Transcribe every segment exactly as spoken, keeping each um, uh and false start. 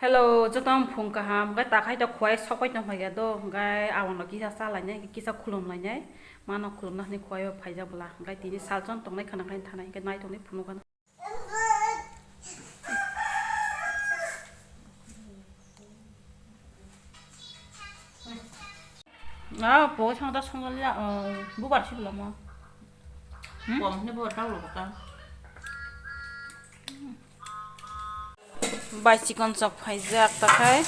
Hello, joto phung kaham, hwnkhe takhai to khwai sokbai tongphai ya do, hwnkhe abono kisa cha lainai, kisa khulum lainai, mano khulumna hwnwi khwai o phaijak bwla, hwnkhe tini salchon tongnai khwna khai thanai, hwnkhe nai tongni phunukgano. Ah, po chang ta song ya, bubar si bwla mo. Hmm? Pom ni bubar ta ulo ta. Bai chikon chok phaijak takhai.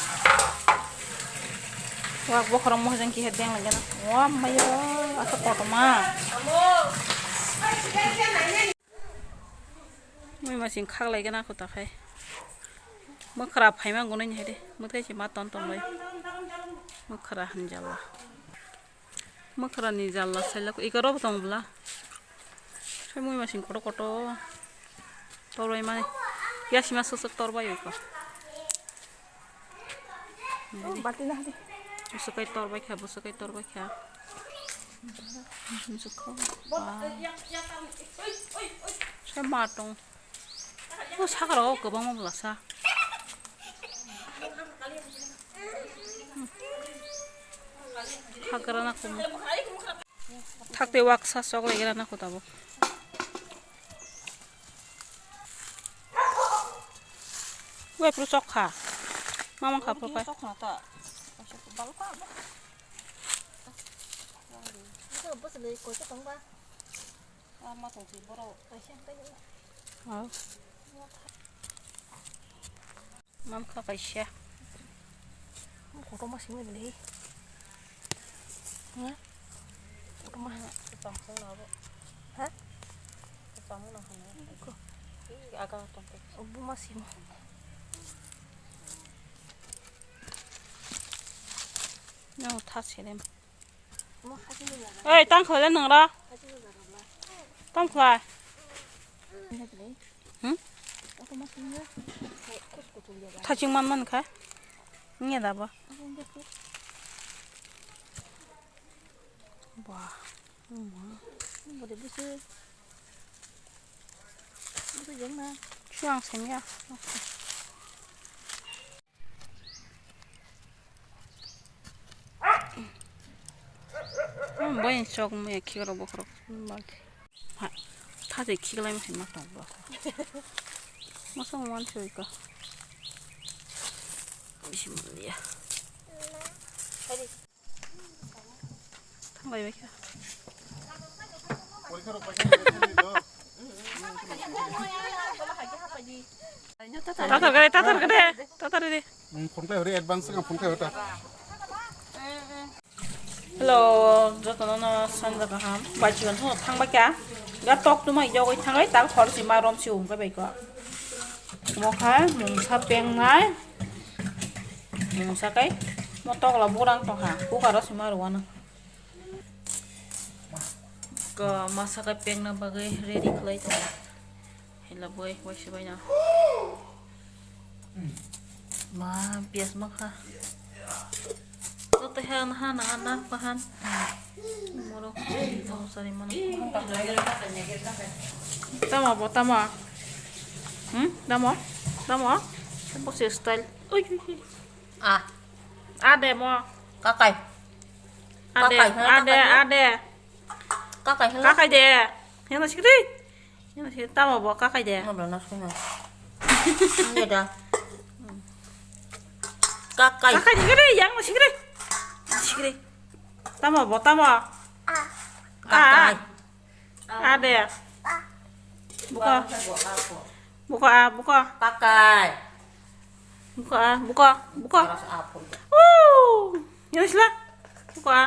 Wak bokhorok mohjong kihe deng lagena. Wa mayo, asa kotorma. Mui masing khak laigena ko takhai. Mwkhra phaima gunui ni hai de. Mwthai se ma ton ton bai. Mwkhra hanjala. Mwkhra ni jalla sailak iko rok tong bwla. Sai mui masing kotor kotor. Torbai mani. Yasima sosok torbai iko. Bati na di. Busukai torbai kha, busukai torbai kha. Busukai. Sai ma tong. O sakra o kwbangma bwlasa. Hagra na kumu. Thakte waksa sok lai gra na ko tabuk. Wai pru sok kha. Mama kha pru kai. Sok na ta. Bal ka ba. Ko bus le ko ta tong ba. Ah, ma tong si boro. Ai siang tai. Oh. Mam kha kaisa. Kotorma simi beli. Ha? Kotorma. Tong sung na bo. Ha? Tong na hanu. Ko. Ih, aga tong ke. Obu ma simi. No, tha serem. Oi, tang khlai le nang ra. Tang khlai. Hmm? Thaching man man kha. Nge da ba. Ba. Chuang seng ya. Boyang chok maya khikrok bokhorok balti. Thaje khiklai ma hai ma tong ba. Masa man choi ka. Bismillah. Thanglai bai kha. Tatar kare, tatar kare, tatar kare. Phone khlai hori advance ka phone khlai hota. Hello, jotono no sanja kaham. Bai chigon thang thang bai kha. Ga tok tuma yogoi thangai ta khor si ma rom si um ka bai ko. Mo kha mungsa peng nai. Mungsa kai mo tok la burang tong kha. Ku karo si ma ruwa na. Ko masa kai pengna bagwi ready khlai tongo. Hela boi waisa baina. Ma, pias ma kha. Ko te han han han na pa han. Moro ko sari mana. Tamo bo tamo. Hmm? Tamo? Tamo? Bo se style. Ui, ui, ui. Ah. Ade mo. Kakai. Ade, kakai, ade, kakai, ade. Kakai hela. Kakai de. Hena sikri. Hena sikri tamo bo kakai de. Ngabla na suna. Ini da. Kakai. Kakai sikri, yang sikri. Sikri. Tamo bo, tamo. Kakai. Ah. Ade. Buka. Buka, buka. Kakai. Buka, buka, buka. Aras apun. Uh. Ini sila. Buka.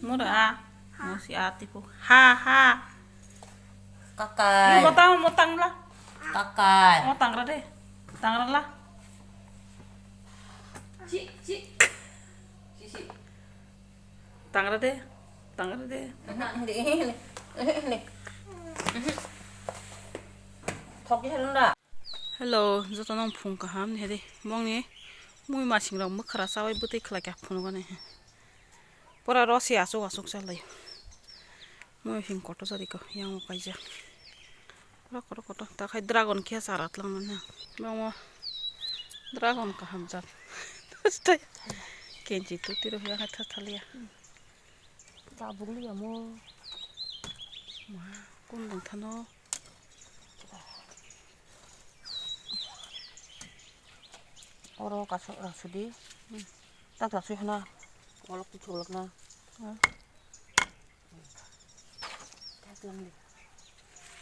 Mura. Musi ati pu. Ha, ha. Kakai. Ini motang, motang lah. Kakai. Motang ra deh. Tang ra lah. Ci, ci. Ci, ci. Tangra de, tangra de. Hindi, hindi, hindi. Thok ya lunda. Hello, joto nang phung kaham ni hede. Mong ni mui masing rok mwkhra chawi bwtwi khlai kha phunukani. Pura rosi asuk asuk chalai. Mui hing koto chari ko yang kaija. Rok rok koto ta khai dragon khe chara tlang manya. Mong Dragon kaham jat. Kenji tu tiro ya kha tha thalia. Tabuk liya mo. Ma, kun dong thano. Oro kasu rasudi. Hmm. Tak rasui hana. Olok tu cholok na. Hmm.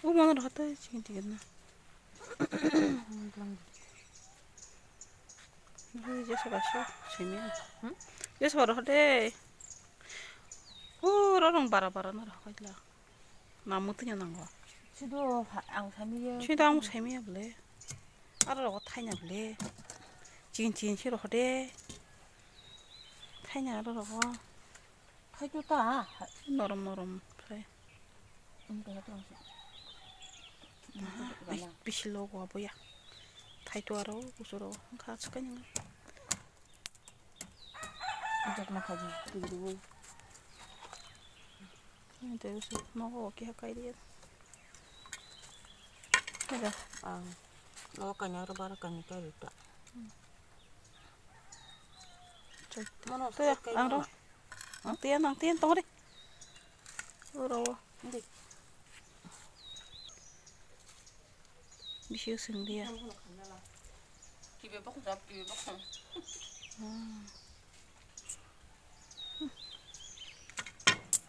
O mano rw hwtwi chini tigir na. Jesa basu simi. Hmm? Jesa baru hode. O rorong bara bara na rw hwtwi la. Na mutu ya nango. Sido ang sami ya. Sido ang sami ya bole. Aro rogo thaina bole. Chin chin si rw hode. Thaina aro rogo. Thaitu ta. Norom norom phai. Wngkha to. Aha, ai, bisi logo aboya. Thaitu aro usoro wngkha swkang. Jakna khaji. Tei usoro nogo keha kaidi. Heda. Ang. Nogo kanya aro bara kanya kaidi ta. Mano Tei, ang ro. Ang tiyan, ang tiyan tong ri. Oro. Bisi using dia. Kibe baksa, kibe baksa. Hmm.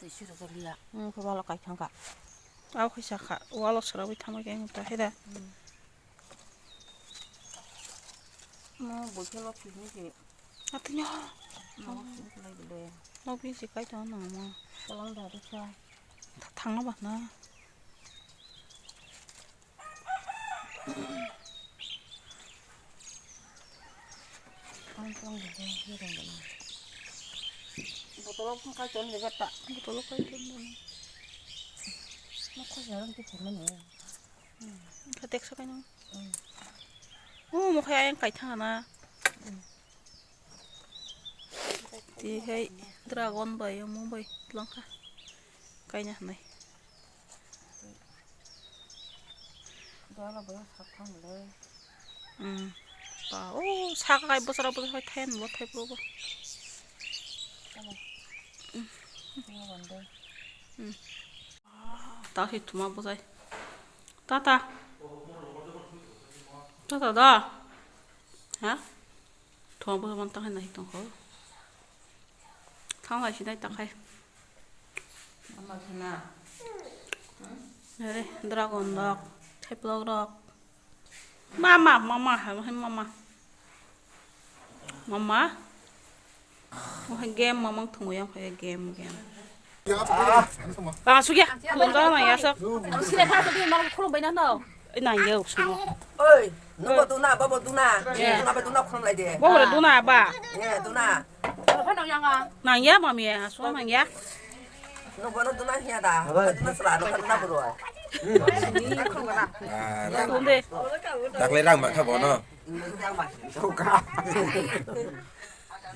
Tei siro to lia. Hmm, ko balo kai thangka. Au khaisa kha. Walo sora wi thamai kai ta heda. Hmm. No, boikhe lok sini se. Atini ho. No, sini se lai bole. No, bini se kai tong nang mo. Salam da de cha. Thangno ba na. Botolo phang kai ton de ta. Botolo kai ton de. No, kho jaram ke thangno ne. Kha teksa kai no. Hmm. O, mo khai ayang kai thang na. Hmm. Tihai dragon bai omo bai langkha kaina hinwi. Dala bai sak thang le. Hmm. Pa o sak kai bosra bosra khai thain bo thai pro bo. Tama. Hmm. Tama bande. Hmm. Ta si thuma bwsai. Tata. Tata da. Ha? Thuma bwsai man ta hai nai tong kho. Thang lai si dai ta khai. Ama thana. Are dragon rok, theplok rok. Mama, mama, hai mama. Mama. Wahai game mamang thwngwi yang phai game game. Ah, sugya. Khulumjak nang ya sok. Sile kha sugya nang khulum bai na no. Nang ya sok. Oi, nungbo duna, bobo duna. Duna ba duna khulum lai de. Bobo duna ba. Ye, duna. Nang ya mami ya, sok nang ya. Nungbo no duna hiya da. Duna sala, duna bro. Tunde. Daklai rang ma kha bono. Suka.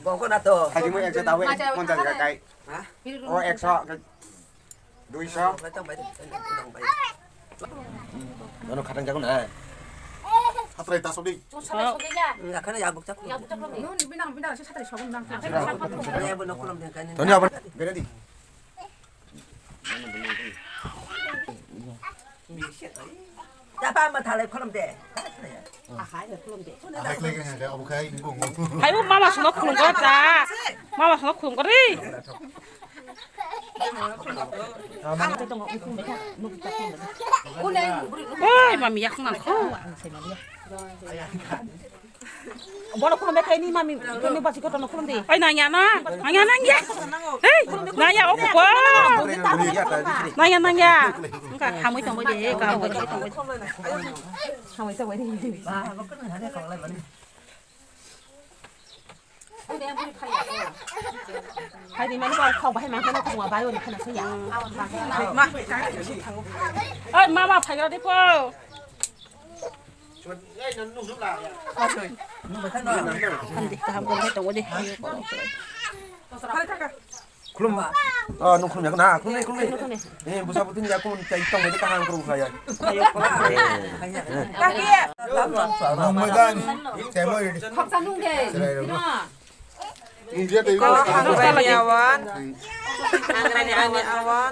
Gongko na to. Haji mo ekso tawe, monchas ka kai. Ha? O ekso, duiso. Bono khatang jago na. Hatrai taso di. Rakhana ya bukchak. Nun binang binang se satrai sogun nang. Toni abar bere di. Tapa ma thalai khulum de. Ahai khulum de. Ahai khlai khlai khlai obo khai nungkung. Hai bo mama songno khulum kha ta. Mama songno khulum kha ri. Oi mami yak nang kho. Bono khulum de khai ni mami, ni basi kotor no khulum de. Oi nang ya na, nang ya nang ya. Hei, nang ya o ko. Nang ya nang ya. Engka hamui tong bai de, ka hamui tong bai. Hamui tong bai de. Hai di mani ko khau bahai mangkhe no khau bai ori khana suya. Oi mama phaigra di po. Hamdi kaham khe tongo de. Khulum. Oh, nung khulum ya na, khulum ni, khulum ni. Eh, busa butin ya, khulum chai tong ni kaham khulum khaya. Nung madan, temo ready. Khoksa nung de. Nung dia tei. Hangrani awan. Hangrani ani awan.